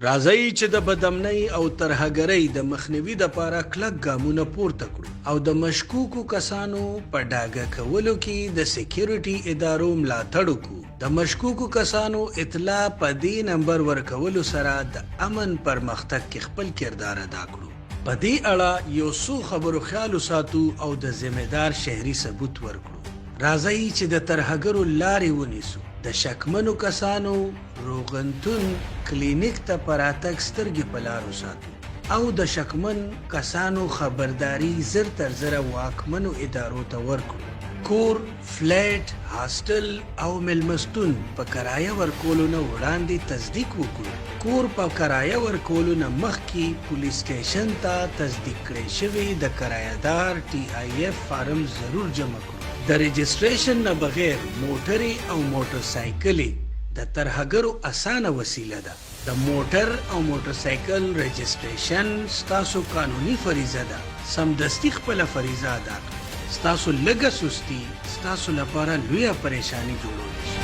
راځئ چې د بدامنۍ او ترهګرۍ د مخنیوي دپاره کلک ګامونه پورته کړو او د مشکوکو کسانو په ډاګه کولو کې د سیکیورټي ادارو ملاتړ وکړو. د مشکوکو کسانو اطلاع په دې نمبر ورکولو سره د امن پرمختګ کې خپل کردار ادا کړو. په دې اړه یو څو خبرو خیال وساتو او د ذمه دار شهري ثبوت ورکړو. راځئ چې د ترهګرو لارې ونیسو، د شکمنو کسانو روغنتون، کلینیک ته په راتګ سترګې په لار وساتو او د شکمن کسانو خبرداری زر تر زره واکمنو ادارو ته ورکړو. کور، فلیټ، هاسټل او میلمستون په کرایه ورکولو نه وړاندې تصدیق وکړو. کور په کرایه ورکولو نه مخکې پولیس سټیشن ته تصدیق کړی شوی د کرایه دار ټي آی ایف فارم ضرور جمع کړو. د رجسټریشن نه بغیر موټرې او موټر سایکلې د ترهګرو اسانه وسیله ده. د موټر او موټر سایکل رجسټریشن ستاسو قانوني فریضه ده، سمدستي خپله فریضه ادا کړئ. ستاسو لږه سستي ستاسو لپاره لویه پریشاني جوړولی شي.